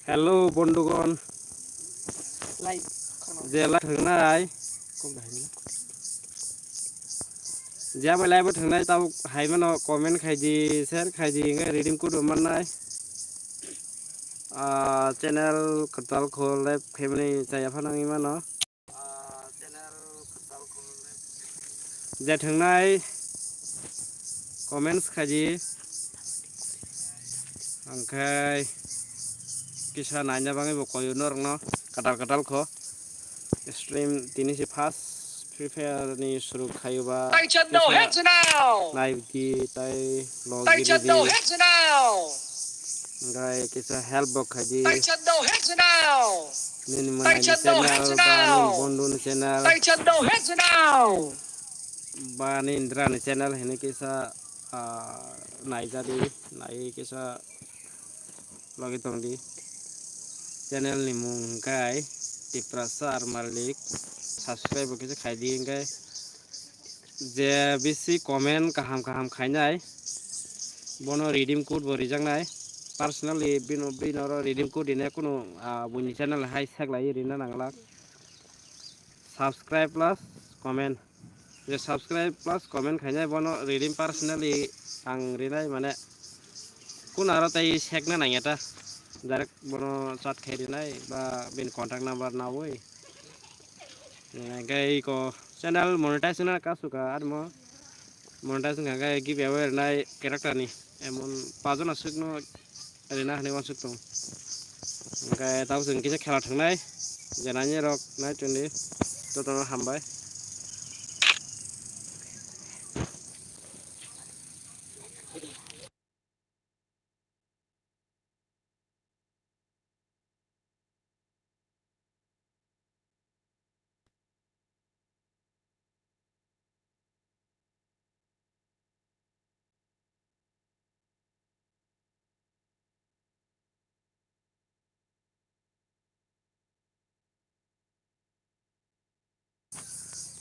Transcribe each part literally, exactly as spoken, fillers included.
Hello, bondhugon. Je live thwngnai. Je abo live thwngnai, tabuk hai mano comment khai di, share khai di, hwnkhe redeem code bo mannai. Ah, channel kwtal kho live khaimani chaya phano wngwi mano. Je thwngnai comments khaidi, hwnkhe kisa naina bagwi bo koyo norokno kwtal kwtal kho. Stream tini se first Free Fire ni suru khayo ba kisa nai di tai logi di. Hwnkhe kisa help bo khaidi. Nini mwnai ni channel ba nini bondhu ni channel ba nini Indra ni channel hwnwi kisa, ah, naijadi, nai kisa logi tongdi. Channel ni mung hwnkhe Tiprasa R Malik, subscribe bo kisa khaidi hwnkhe. Je bisi comment kaham kaham khainai, bono redeem code bo rijaknai. Personally bino, bino oro redeem code rina kunu, ah, buini channel hai seklai rina nanglak. Subscribe plus comment. Je subscribe plus comment khainai bono redeem personally ang rinai, mane kunu aro tei sekna nangya ta. Direct bono chat khai rinai ba bini contact number nawi. Hwnkhe iko channel monetize wngna kasu kha, armo monetize wngkha khe giveaway rwnai character ni emon pajon aswkno rwna hwnwi uansuk tongo. Hwnkhe tabuk chwng kisa khela thwngnai, je nainai rok nai tongdi, jotono hambai.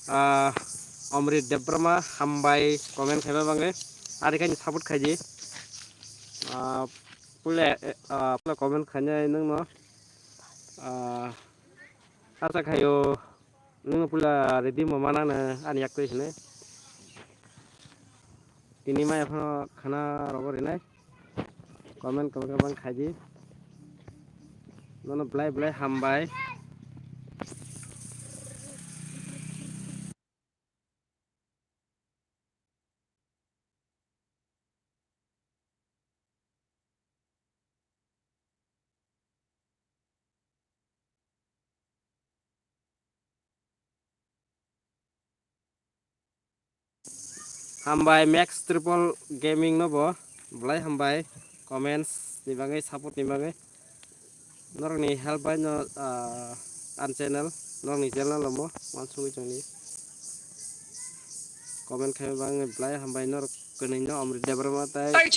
Ah, Omrit Debbarma, hambai comment khaima bagwi. Ari khaini support khaidi. Ah, puila, eh, ah, puila comment khainai nwngno. Ah, acha khaio nwngno puila redeem bo manano ani yak twi sini. Tini maya phano khana rogo rinai. Comment kwbang kwbang khaidi. Nono belai belai hambai. Hambai Max Triple Gaming no bo belai hambai comments ni bagwi, support ni bagwi. Norokni help bai no, ah, an channel, norokni channel omo wansugwi tongdi. Comment khai bagwi belai hambai norok kwnwi no Omrit Debbarma tai Max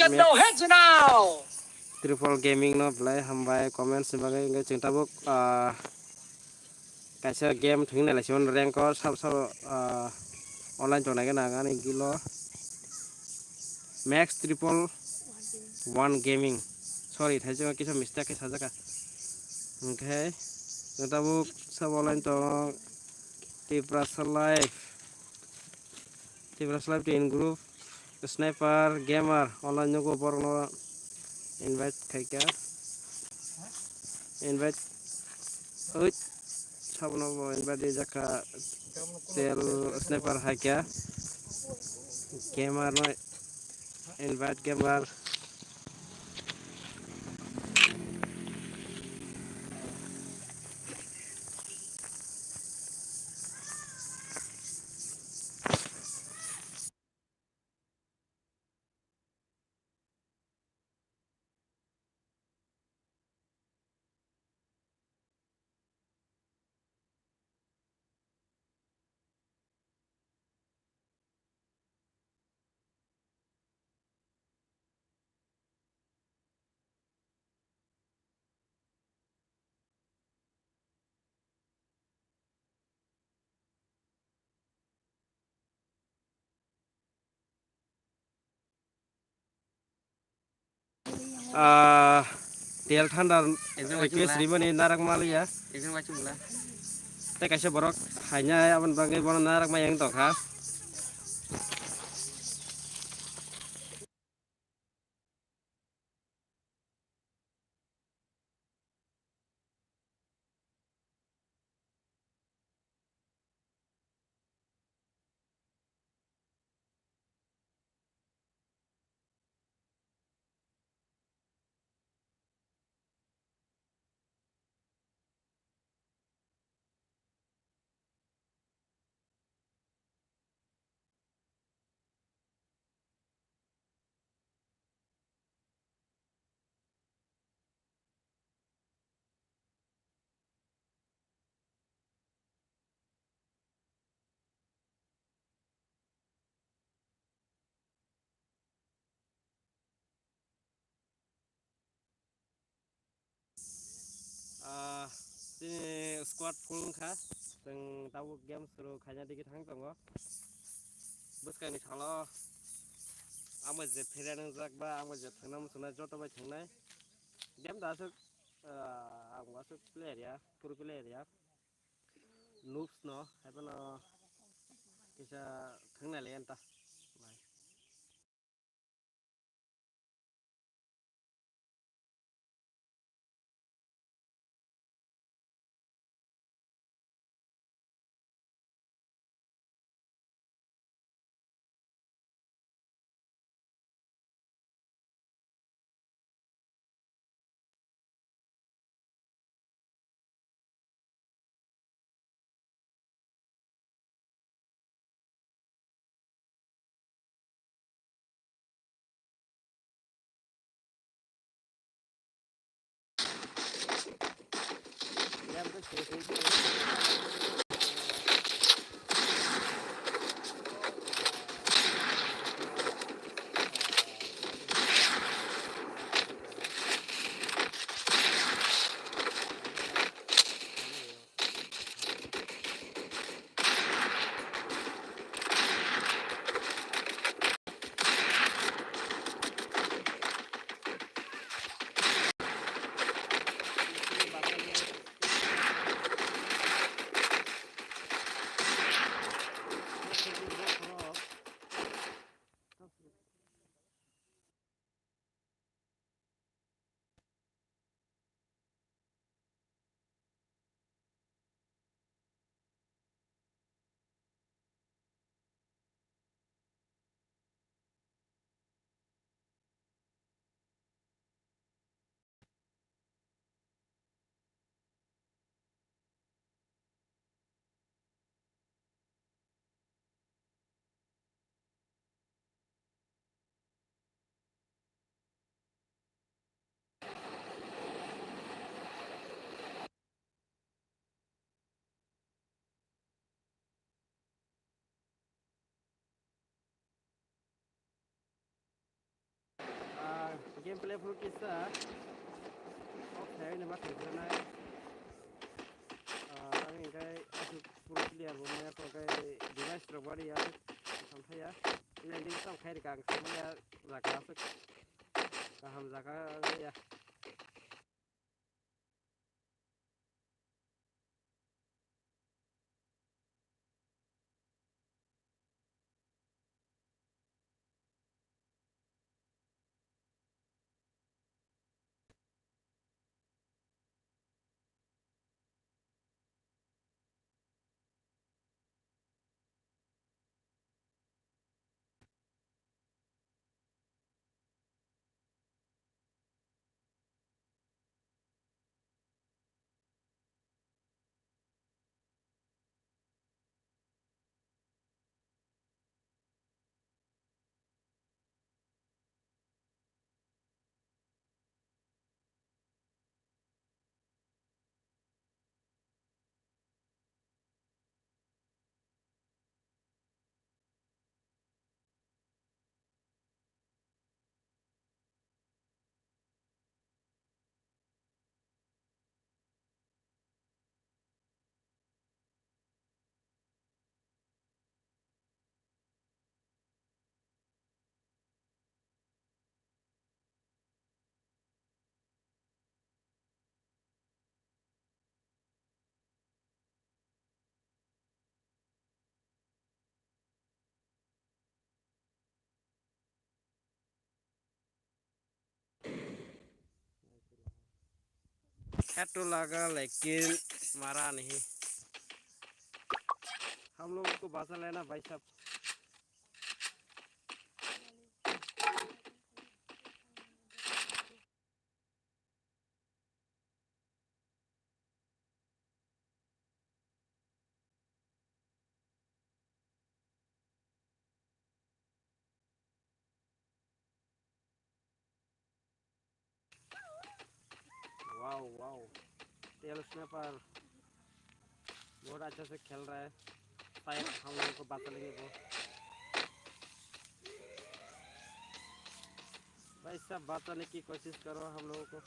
Triple Gaming no belai hambai comments ni bagwi, hwnkhe chwng tabuk, ah, kaisa game thwngwi nailai simo rank o sabo sabo, ah, online tongnai gana ani gilo Max Triple One Gaming, sorry, thaisima kisa mistake khe sajaka, hwnkhe chwng tabuk sabo online tong Tiprasa Live. Tiprasa Live team group, Sniper Gamer, online nugo borokno invite khaikha. Invite, oi, sabono bo invite rijak kha. Tel Sniper haikha. Gamer no invite, Gamer. Ah, T L Thunder Exam request wachung la. Rimani narak maliya. Exam wachung la. Tei kaisa borok hainai aboni bagwi bono narak maya wng tongkha. Ah, chini squad full wngkha. Chwng tabuk game suru khaina digi thang tongo. Bwskangni salo amo je phirya nwngjak ba amo je thangna muchungnai joto bai thangnai. Game da aswk, ah, ang bo aswk player ya, pro player ya. Noobs no, haiphano kisa thangna le anta. Ah, gameplay phuru kisa kok sai ni ma thangkha nai. Ah, tamo hwnkhe aswk pro player bo maya kok khe device rok bari ya thangkha ya. Ina din tong khai rikha ang samaya jaga aswk kaham jaga ya. तो लगा लेकिन मारा नहीं। हम लोगों को बांचा लेना भाई साहब। वाओ, वाओ, टेल स्नाइपर बहुत अच्छा से खेल रहा है। शायद हम लोगों को बचा लेंगे वो। भाई साहब, बचाने की कोशिश करो हम लोगों को।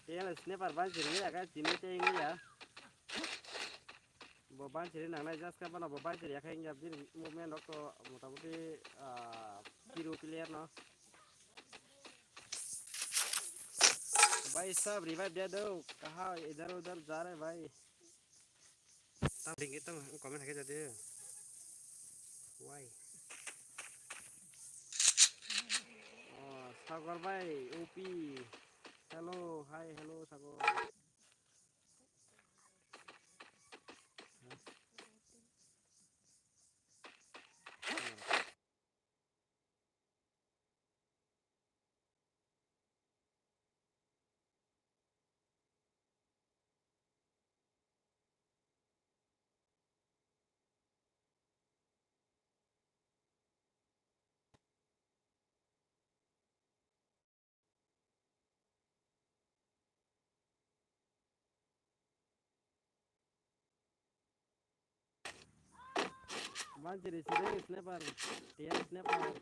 Tel sniper ban siri ya, guys, tini te ini ya. Bo ban siri nang nai, just ka bono bo ban siri ya, kha ya, bini movement rok to motamuti, ah, hero player no. भाई साहब, revive दे दो, कहाँ इधर उधर जा रहे भाई? Tang ding tang comment hai khe jadi. Why? Oh, Sagor bhai, O P. Hello, hi, hello, Sagor. Ban siri siri sniper, tiang sniper.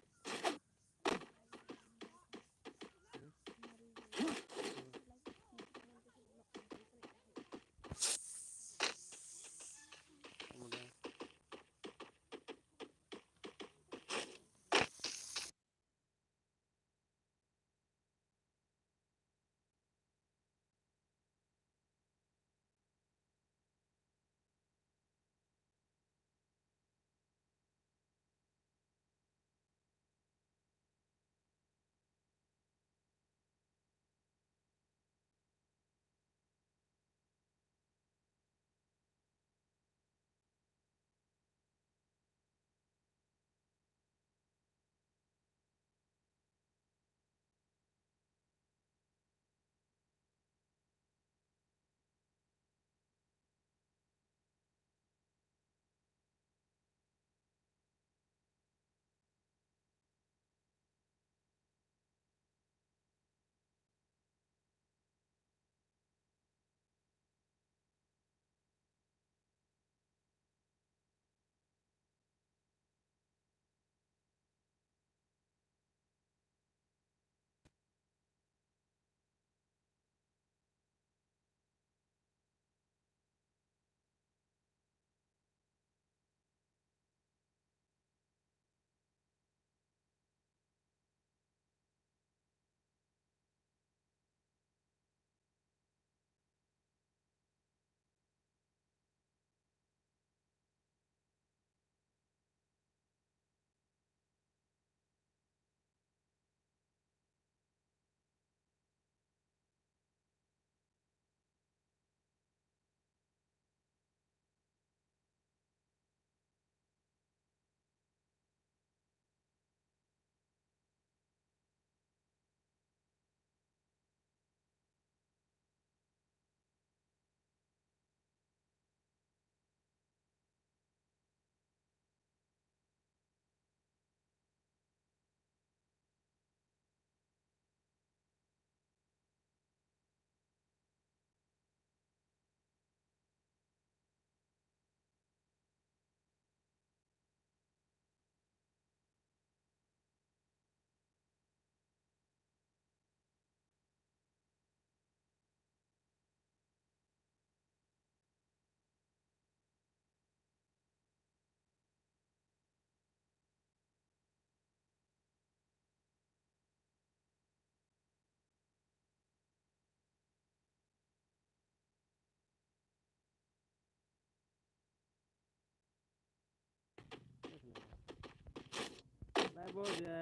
Nai bo je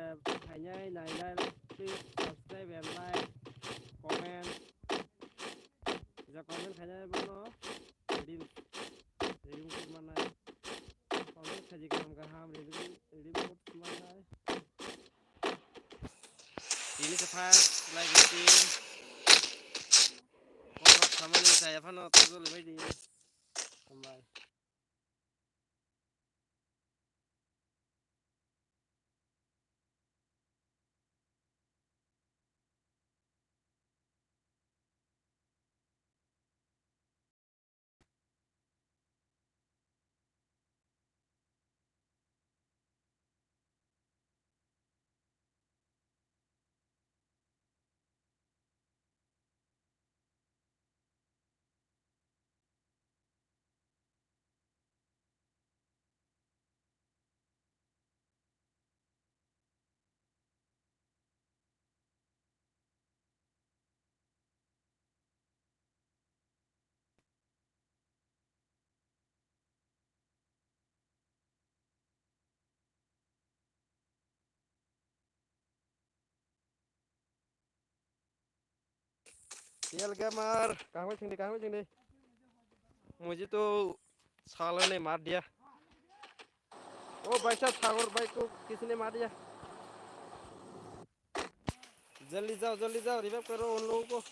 phainai nainai Subscribe and like, comment. Kisa comment khainai bono redeem, redeem code mannai. Comment khaji kaham kaham redeem, redeem code mannai. Ini se first live stream. Kok khamani saya phano tujol bai di. Hambai. Real gamer, kaham chingdi, kaham chingdi. Mujhe to salo ne maar diya. O bhai sahab, Sagar bhai ko kisi ne maar diya. Jaldi jao, jaldi jao, revive karo un logo ko.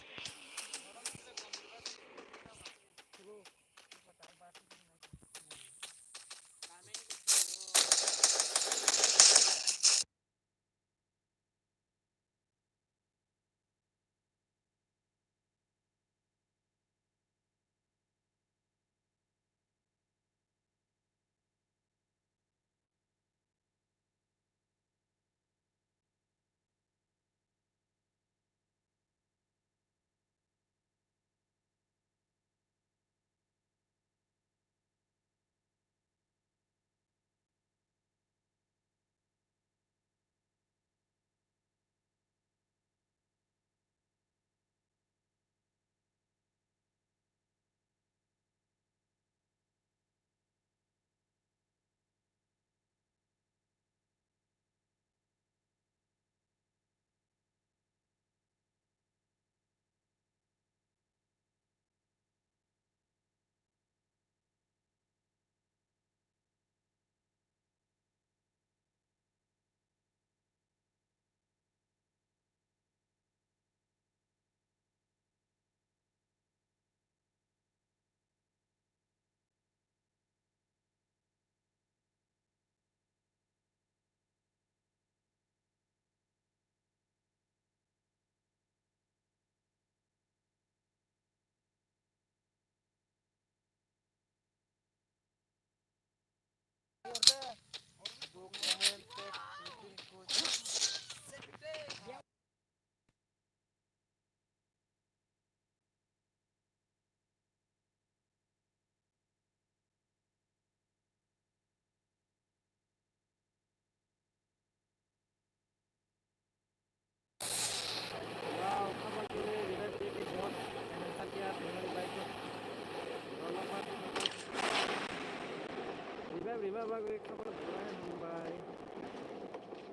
Revive, revive bagwi khabar belai hambai.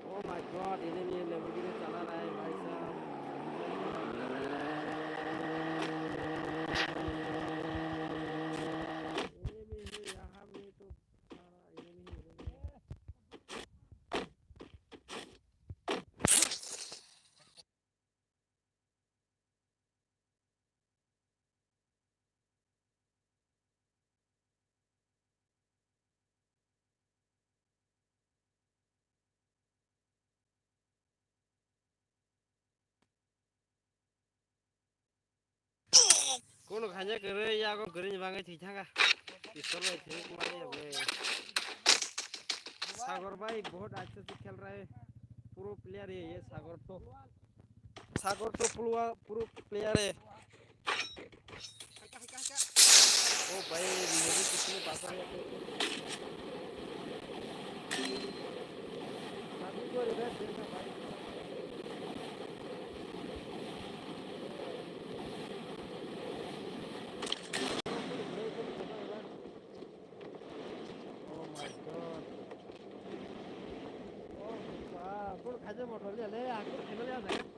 Oh my God, enemy Lamborghini chala raha hai bhai sahab. Enemy hai, yaha mein to sara enemy hai, enemy. Kono khanya kwrwi yago kwrwini bagwi thwi thanga. Pistol bai thwi kwmani yago. Sagar bhai bahut accha se khel raha hai. Pro player hai ye Sagar to. Sagar to pro, pro player hai. Oh bhai, mujhe kisi ne bata hai. Sabhi ko revive dena bhai. Oh my God. Oh, wow. Khaja motor liya le, aku khela liya na.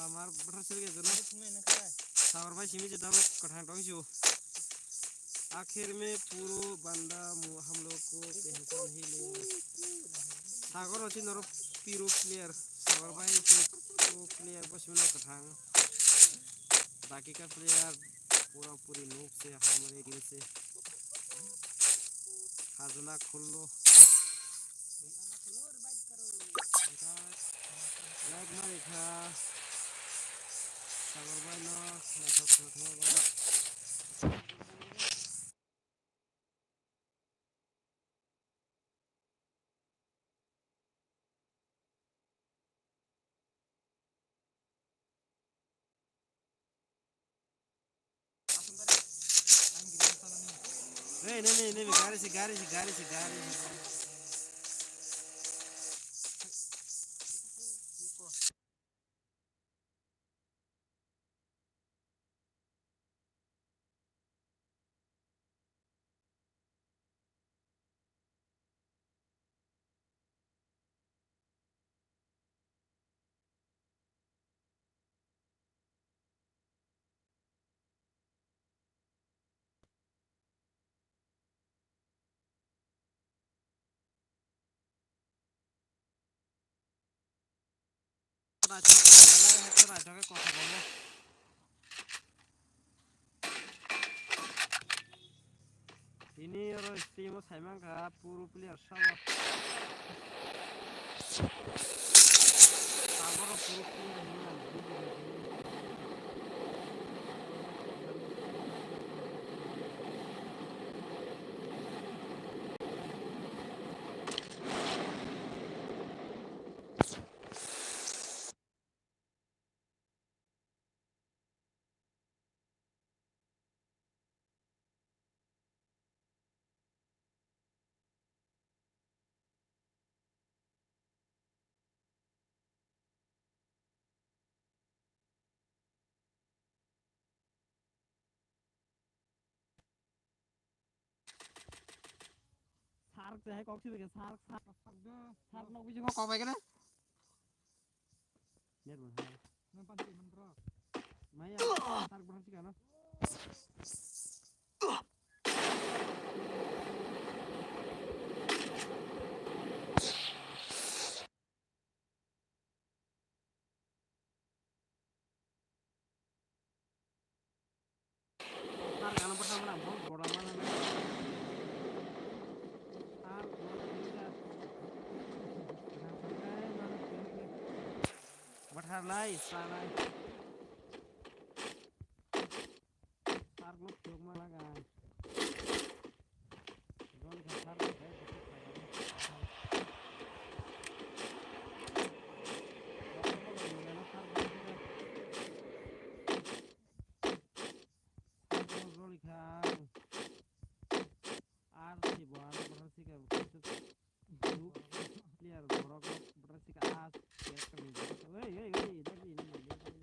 Amar bwthar sirge jono. Sabar bai simi je tabuk kwthang tong siu. आखिर में पूरा बंदा हम लोग को पहचान ही लिया। Sagor o chini oro piro player, Sagor bai chini pro player bo simi no kwthang. Baki ka player pura puri noob se hamre gil se. Khajna khullo. Like mari kha. Sagor bai no naithok naithok. Hey, nene, nene, gari si, gari si, gari si, gari si. Tini oro stream o saimang kha puro player sama. Taboro puro player hinwi ang video naikhe. Sark se hai kok sibike sark sark. Sark nok bisingo kok bai kene. Net bo hai. Nang panchi man bro. Maya sark bo sikano. Sar gana bwsa mana bol bora mana na. Sar gana bwsa. Bwthar lai, sa lai. Sar group thok ma laga. Rol kha sar group hai. Rol kha. Ar si bo ar bo si ka. Player borok bwrasika as. Oi, oi, oi, dagi, dagi, dagi.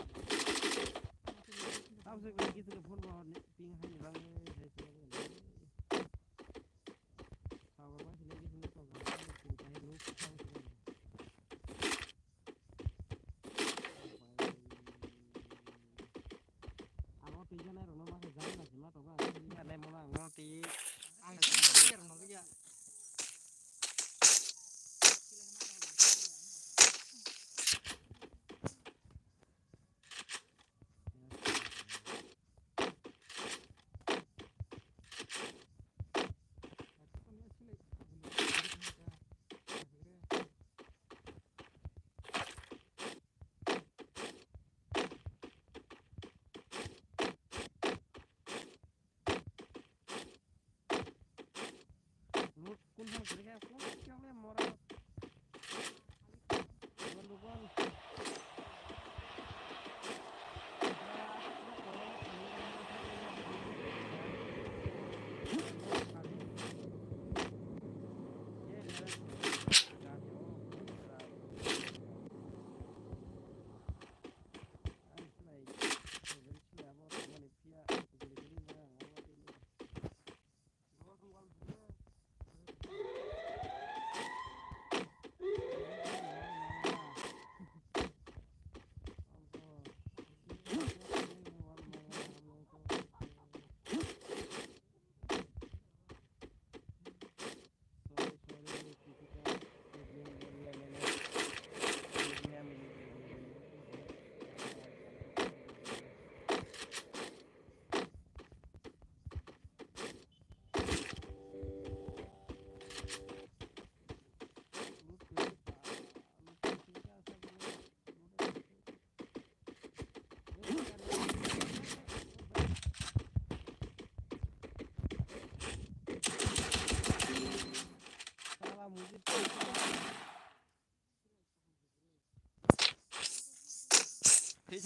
Tamo se kisa phone bo ping hai ni bang. Sabar ba sini kisa ni tong. Amo twi janai rokno ma khe jani na sima tongo ang. Twi janai mono ang mono twi. Ang twi janai rokno twi ya. Lut kun han kiri kaya kun kya le mora. Duan duan.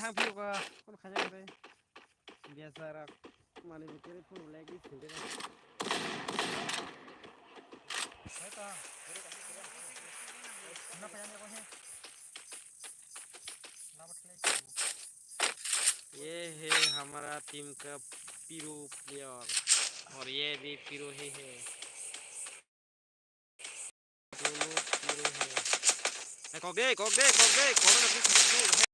Thang phiyok ba, kono khaina kare. Biasa rak mani bukere phone lagi sinde ba. ये है हमारा टीम का पीरू प्लेयर और ये भी पीरू ही है। दोनों पीरू है। ए, कॉक दे, कॉक दे, कॉक दे, कॉक दे, कॉक दे।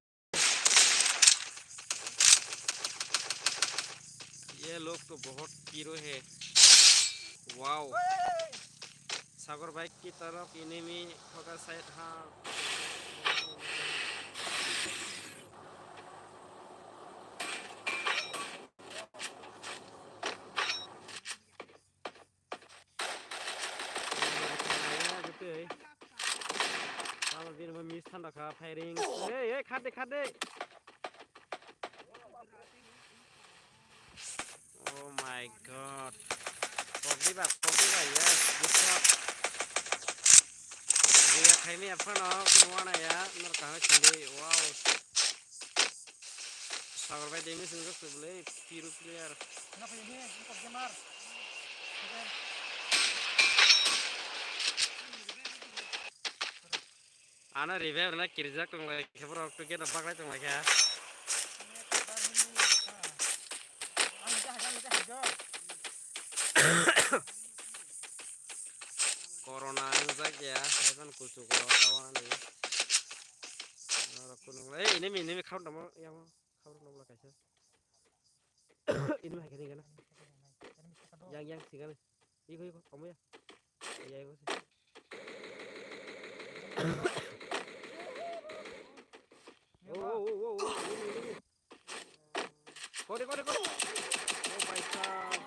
ये लोग तो बहुत पीरू है। वाओ। सागर भाई की तरफ एनिमी होगा शायद, हाँ। Tamo bini bo miss than rokha, firing. Hey, hey, khade, khade. Oh my God. Kok di ba, kok di ba, yes, good shot. Dia khaini apa no, kini wana ya, nor kahar sindi, wow. Sabar bai demi sini kok sebelai, piru player. Ano revive rwna kirijak tong lai khe borok twi gate rok baklai tong lai khe. Corona wngjak ya, haiban kuchuk rok tawani. Norok kunung lai, enemy, enemy khao tamo yamo, khao rok nokla kaisa. Enemy hai khe ringana. Yang, yang, singana. Iko, iko, omo ya. Ya, iko. Oh, oh, oh, oh, oh, oh, oh, oh. Kore, kore, kore. Oh, bhai sahab.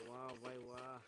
Wah, bhai, wah.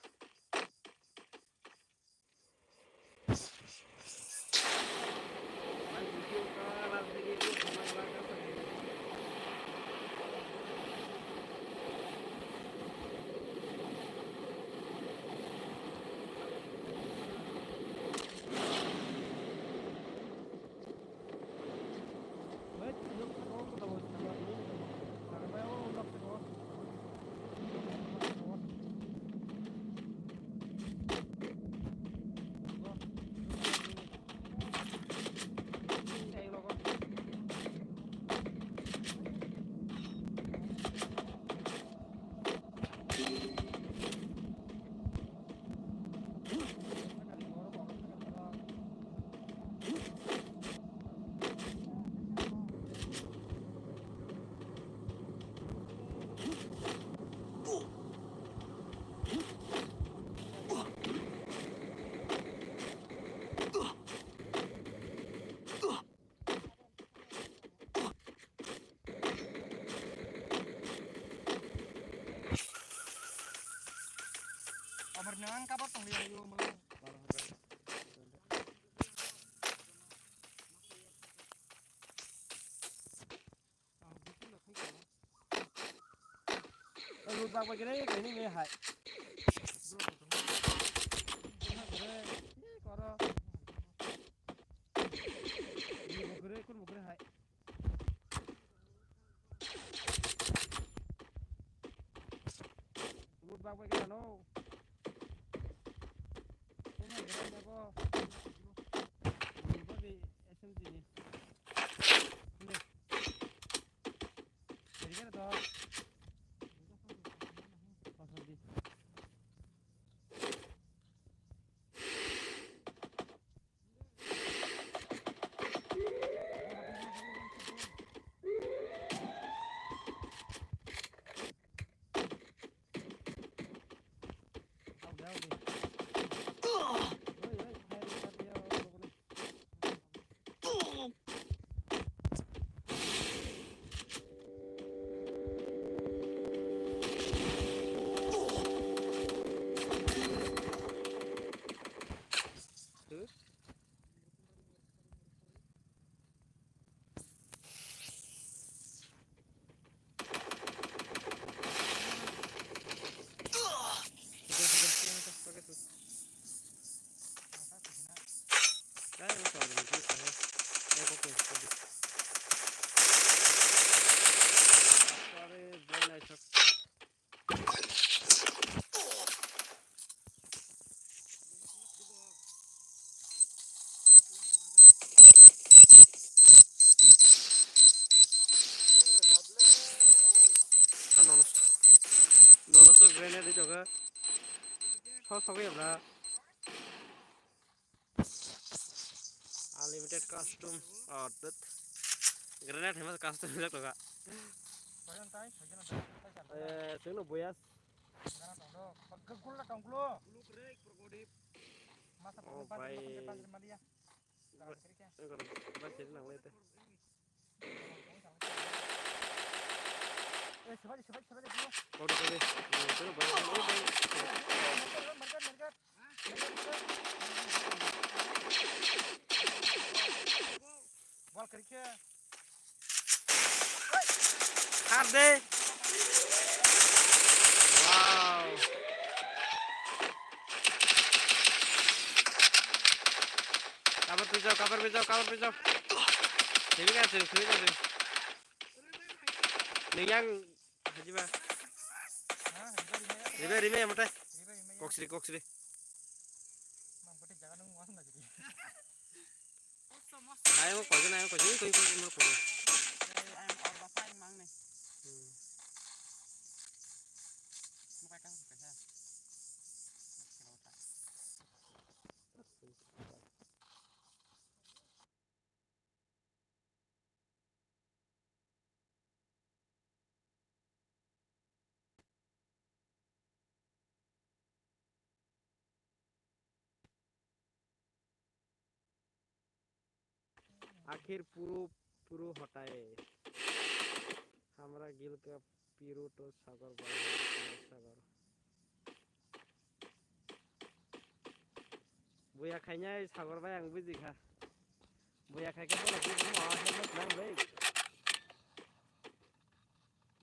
Amar nang kabar tong liya yo malang. Loot bag bai kene kene me hai. Koro. Ni bokre kun bokre hai. Loot bag bai kene no. Kene kene ko. Ni bagi S M G ni. Ni. Jadi kene to. Pasal di. Toga. Sok sok ya bra. Unlimited custom. Oh, that. Granite hema custom jak toga. Eh, sino boyas. Oh, bhai. Ba-, ba seri nang lai te. Kau tu kau ni. Kau tu kau ni. Bal kerikhe. Khar de. Wow. Cover pijao, cover pijao, cover pijao. Sini kan sini, sini kan sini. Neng yang haji ba. Rime, rime, yang matai. Koksri, koksri. Ayang kau je, ayang kau je, kau kau kau kau. आखिर pro, pro होता है। हमरा गिल का प्रो तो सागर भाई, सागर। Buya khainai sagor bai ang buji kha. Buya khai khe bono buji ma helmet nang bai.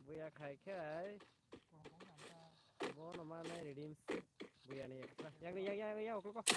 Buya khai khe ai. Bono ma nai redeem. Buya ni ekra. Yang ni, yang, yang, yang, yang, kok.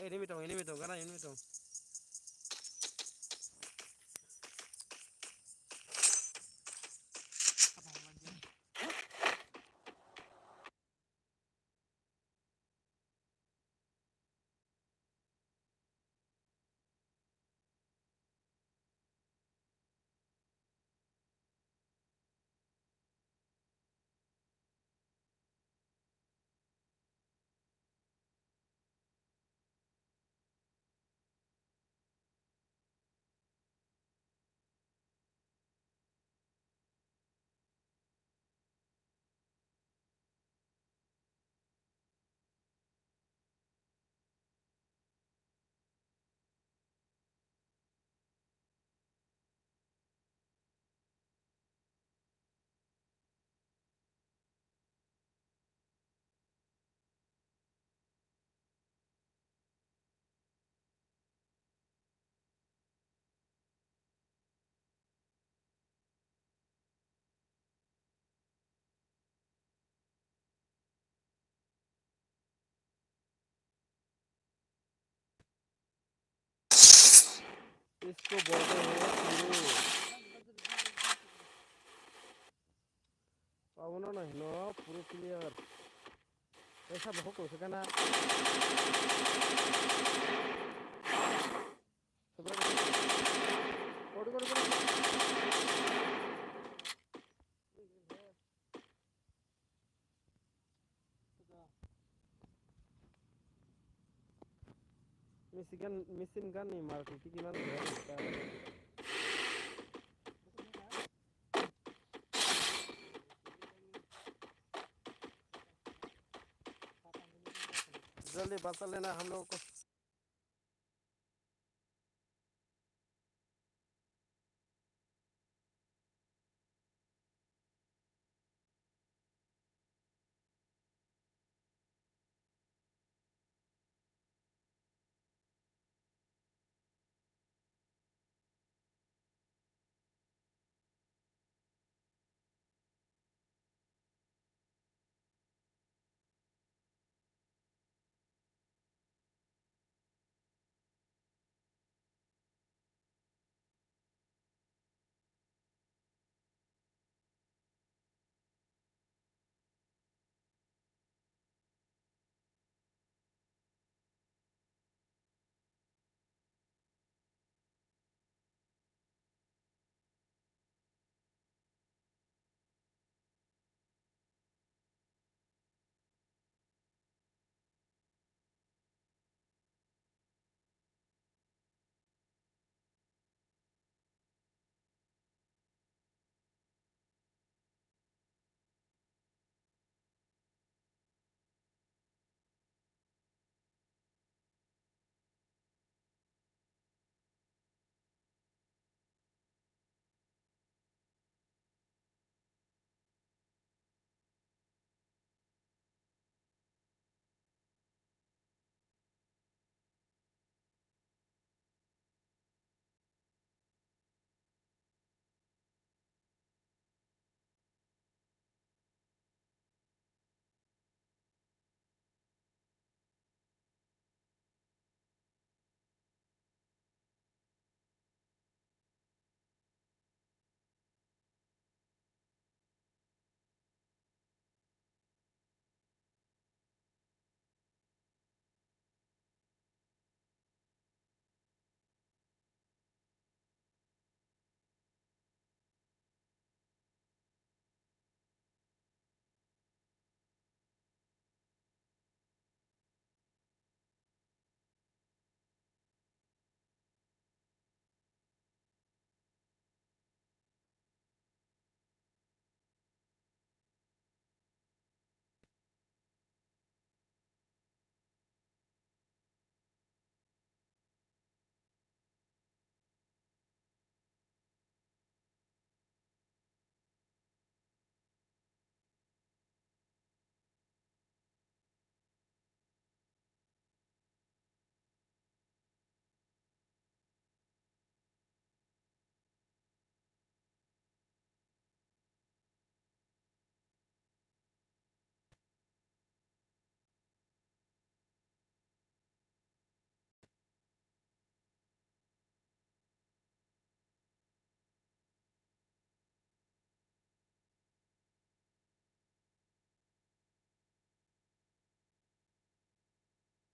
Enemy tong, enemy tong, gana enemy tong. इसको बोलते हैं puro. Abono no hino puro clear. Esa bohok tong sakana. Kori, kori, kori. Michigan, machine gun ni mal kiki man. जल्दी बचा लेना, हम लोगों को